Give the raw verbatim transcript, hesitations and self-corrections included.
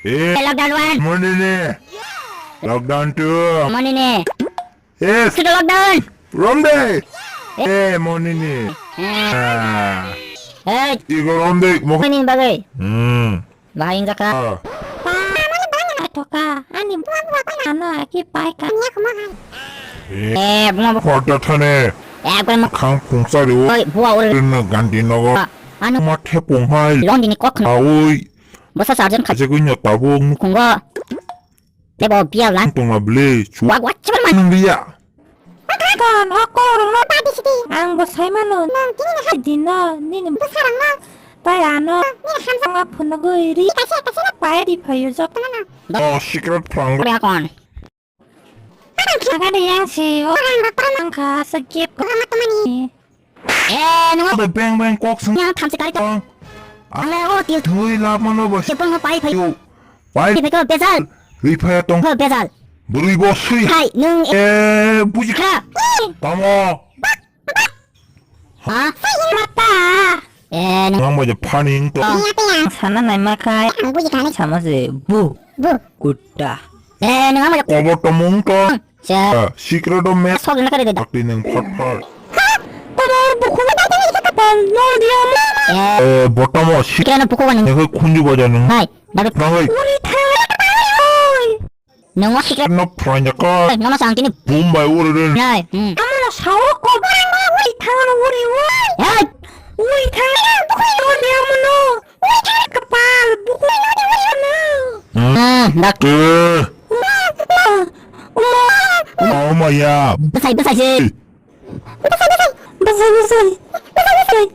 Eh, lockdown one. Monini. Lockdown two. Monini. Yes. Sudah lockdown. Romde. Eh, Monini. Eh. Ah. Eh. Igo Romde. Mok- Monini bagai. Hmm. Bahai ingjaka. Ah. Toka, ani buat buat ano aki pai ka. Eh, buma bu- Kota thane. Eh, buma. Khang pungsa riwo. Oi, bua ore. Rina ganti nogo. Ah, ano. Ma thepung hai. Londini kok. Aoi. Basa sarjan kha. Aje gunyo tabung. Khungo. Tebo bial lang. Tongma ble. Chu- Wak wak chibar man. Nung dia. Kon, o korokno ta di sidi. Ang bo sai mano. Nang tini na ha- Dino, nini bwsarokno. Tai ano. Nini hamjak. Ang phunugwi ri. Kaisa, kaisa na. Pai di phaio jotto no. Oh, secret phrang. Ore kon. Ang thangka de yang si. O rang rok tang. Ang kha sa gep. Ko ma tumani. Eh, nung. Abo beng beng kok sung. Yang thamchi kari to. Ang le o til. Thui lap mano bo. Tepung pai phai. Yo. Pai. Phai to bezal. Ri phai tong. Ho bezal. Buri bo sui. Hai, nung. Eh, buji. Kha. Tamo. Ha? Mata. Eh, nung. Nang bo je phaning to. Sana nai ma khai. Ang buji kha. Sama se bu. Bu. Kutta. Eh, nung ang bo je. Kobo tomung to. Cha. Eh, secret of me. Sok na kare de. Akti neng phat phat. Tomar bukhung ta ta ta ta no dia ma. Eh, bottom o si. Kira na bukhung ni. Neng khunju baja nung. Hai, dapat. Nang hai. Uri thang oi. Nung o secret. No phranya ka. Nung no sang tini. Bombay uri den. Hai. Hmm. Amo no sao ko. Uri thang uri oi. Hai. Uri thang bukhung no dia mo no. Uri thang kapal bukhung no dia mo no. Hmm, dak. Eh. Oh my ya. Besai, besai si. Besai, besai. Besai, besai. Besai, besai.